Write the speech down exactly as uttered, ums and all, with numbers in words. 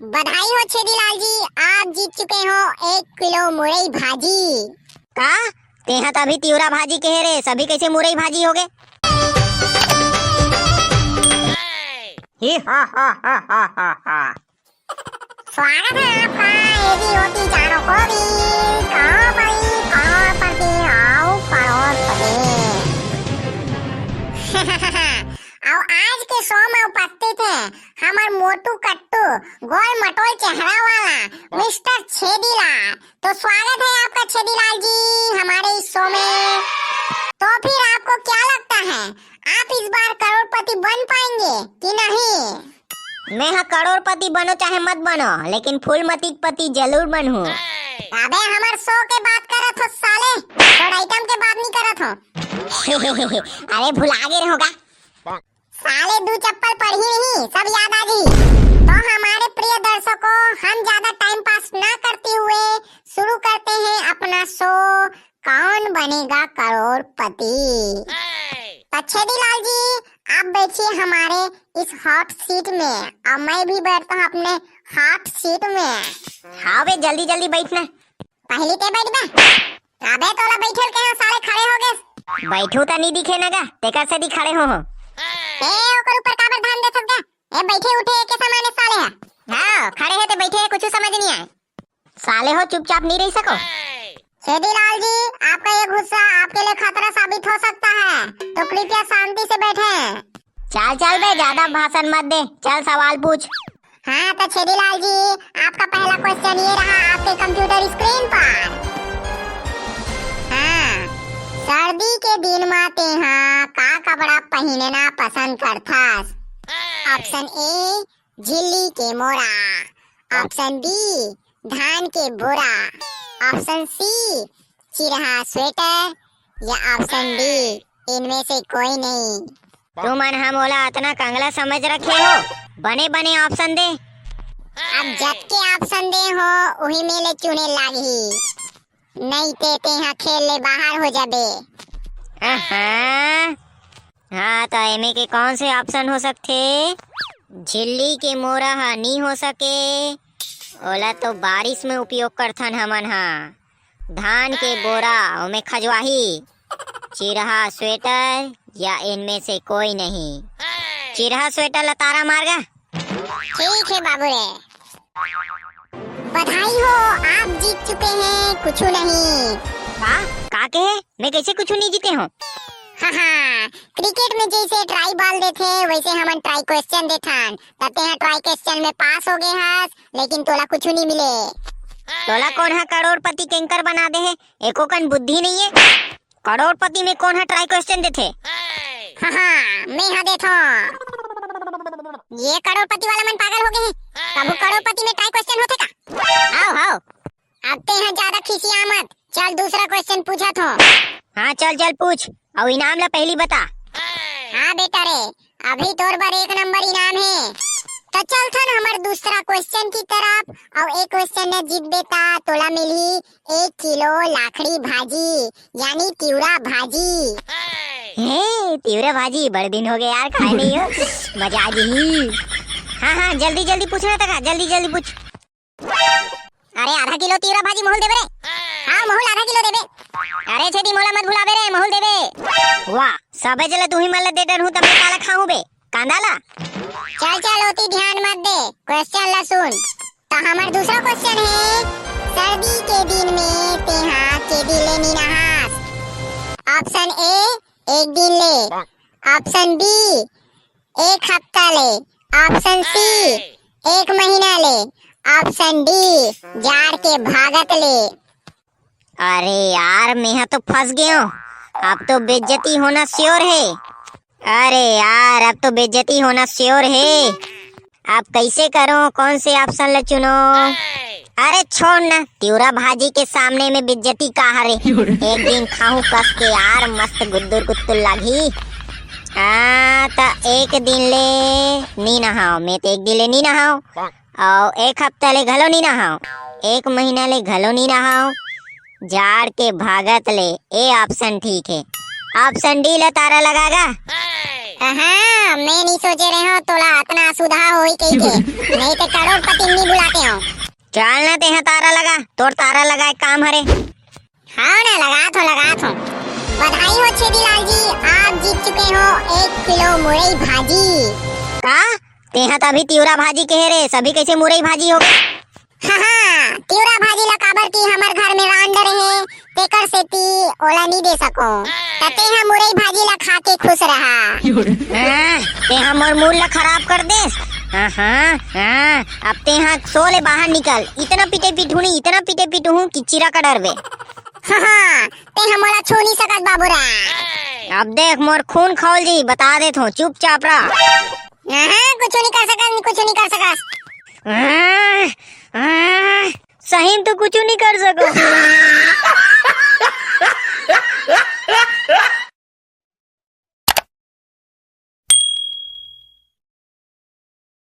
बधाई हो छेदीलाल जी, आप जीत चुके हो एक किलो मुरई भाजी। का? तेहा तो अभी तिवरा भाजी कहे रे, अभी कैसे मुरई भाजी हो गे? ही हा हा हा हा हा हा। स्वागत है आपका एबी ओटी चारों को भी। कहाँ भाई, कहाँ पर भी आओ, करोड़पति। और आज के शो में उपस्थित है हमर मोटू कट्टू, गोल मटोल चेहरा वाला मिस्टर छेदीलाल। तो स्वागत है आपका छेदीलाल जी हमारे इस शो में। तो फिर आपको क्या लगता है, आप इस बार करोड़पति बन पाएंगे कि नहीं? मैं हा करोड़पति बनो चाहे मत बनो, लेकिन फूलमती के पति जरूर बनहूँ। अबे हमर शो के बात करत हो साले, तोर आइटम के बात नहीं करत हो। अरे भुला गे रहोगा। साले दू चप्पल पढ़ी नहीं, सब याद आ गई। तो हमारे प्रिय दर्शकों, हम ज्यादा टाइम पास ना करते हुए शुरू करते हैं अपना शो कौन बनेगा करोड़पति। तो छेदीलाल जी, आप बैठिए हमारे इस हॉट सीट में और मैं भी बैठता हूँ अपने हॉट सीट में। हाँ बे, जल्दी जल्दी बैठना। पहली ते बैठ बे। अबे तोला बैठे ल कहे हो, साले खड़े हो गे। बैठू त नहीं दिखे ना गा, तेकर से दी खड़े हो हो। ए, ओकर ऊपर काबर ध्यान दे सकते? ए, बैठे उठे एके समान साले है। हाँ, खड़े है ते बैठे है, कुछ समझ नहीं आए। साले हो, चुपचाप नहीं रह सको? छेदीलाल जी, आपका ये गुस्सा आपके लिए खतरा साबित हो सकता है, तो कृपया शांति से बैठें। चल चल बे, ज्यादा भाषण मत दे, चल सवाल पूछ। हाँ तो छेदीलाल जी, आपका पहला क्वेश्चन ये रहा आपके कंप्यूटर स्क्रीन पर। हाँ, सर्दी के दिन में तेहा का कपड़ा पहनना पसंद करथस? ऑप्शन ए, झिल्ली के मोरा। ऑप्शन बी, धान के बोरा। ऑप्शन सी, चिरहा स्वेटर। या ऑप्शन डी, इनमें से कोई नहीं। तुमन हा मोला अतना कंगला समझ रखे हो, बने बने ऑप्शन दे। अब जतके ऑप्शन दे हो, उही में ले चुने लागही, नहीं ते तेहा खेल ले बाहर हो जाबे। अहा। हाँ, तो एमे के कौन से ऑप्शन हो सकथे? झिल्ली के मोरा हा नी हो सके, ओला तो बारिश में उपयोग करथन हमन हा। धान के बोरा, ओमे खजवाही, चिरहा स्वेटर या इनमें से कोई नहीं। चिरहा स्वेटर ला तारा मार गा। ठीक है बाबू रे। बधाई हो, आप जीत चुके हैं कुछ नहीं। का? का कहे? मैं कैसे कुछ नहीं जीते हूँ? हाँ हाँ, क्रिकेट में जैसे ट्राई बॉल देथे, वैसे हमन ट्राई क्वेश्चन देथन। त तेहा ट्राई क्वेश्चन में पास हो गए हस, लेकिन तोला कुछ नहीं मिले। तोला कौन हा करोड़पति केंकर बना दे है? एको कन बुद्धि नहीं है। करोड़पति में कौन हा ट्राई क्वेश्चन देथे? हाँ हाँ, मैं हा देथो। ये करोड़पति वाला मन पागल हो गए हैं। कभू करोड़पति में ट्राई क्वेश्चन होथे का? आओ, आओ। अब तेहा ज्यादा खिसिया मत, चल दूसरा क्वेश्चन पूछत हो। हाँ चल चल पूछ, अउ इनाम ला पहली बता। हाँ बेटा रे, अभी तोर बर एक नंबर इनाम है। तो चलथन हमर दूसरा क्वेश्चन की तरफ, अउ एक क्वेश्चन ने जीतबे त तोला मिलही एक किलो लाखड़ी भाजी, यानी तिवरा भाजी। हे, तिवरा भाजी बड़े दिन हो गए यार, खाए नहीं हो। मजा आ गई। हाँ हाँ, जल्दी जल्दी पूछना तका, जल्दी जल्दी पूछ। अरे आधा किलो तिवरा भाजी महूल देबे रे। हाँ महूल आधा किलो देबे। अरे छेदी मोला मत भुलाबे रे, महूल देबे। वाह, सबे जले तुही मन ला दे डरहूँ त मैं काला खाहूँ बे, कांदा ला। चल चल, ओती ध्यान मत दे, क्वेश्चन ला सुन। तो हमर दूसरा क्वेश्चन है, सर्दी के दिन में तेहा के दिन ले नी नहास? ऑप्शन ए, एक दिन ले। ऑप्शन बी, एक हफ्ता ले। ऑप्शन सी, एक महीना ले। ऑप्शन डी, जाड़ के भागत ले। अरे यार, मैं हा तो फंस गयो। अब तो बेइज्जती होना श्योर है। अरे यार, अब तो बेइज्जती होना श्योर है। अब कैसे करूं, कौन से ऑप्शन ला चुनो? अरे छोड़ ना, तिवरा भाजी के सामने में बेइज्जती का हरे। एक दिन खाहूं कस के यार, मस्त गुद्दुर गुत्तुर लागी। हाँ, त एक दिन ले नी नहाओ, मैं तो एक दिन ले नी नहाओ, और एक हफ्ता ले घलो नी नहाओ, एक महीना ले घलो नी नहाओ, जाड़ के भागत ले। ए ऑप्शन ठीक है, ऑप्शन डी ला तारा लगागा। कहाँ, मैं नहीं सोचे रहे हो तोला अतना असुविधा होही कहिके, नहीं ते करोड़पति नहीं बुलाते हो। चल ना, तेहा तारा लगा, तोर तारा लगा एक काम हरे। हाँ ना, लगात हो, लगात हो। बधाई हो छेदीलाल जी, आप जीत चुके हो एक किलो मुरई भाजी। का? तेहा त अभी तिवरा भाजी कहे रे, सभी कैसे मुरई भाजी हो गे? हाँ, हाँ, तिवरा भाजी ला काबर कि हमर घर में रांड रहे, तेकर सेती ओला नी दे सको। त तेहा मुरई भाजी ला खा के खुश रहा। हाँ, तेहा मोर मूड ला खराब कर देस। हाँ, हाँ, हाँ, अब तेहा सो ले बाहर निकल, इतना पीटे पीटूँ नी, इतना पीटे पीटूँ कि चिरा का डरबे। हाँ, हाँ, तेहा मोला छू नहीं सकत बाबू रा। अब देख मोर खून खौल जी, बता देत हूँ, चुपचाप रह। हाँ, कुछ नहीं कर सकत, कुछ नहीं कर सकत। हाँ, हाँ, सही में तो कुछ नहीं कर सको।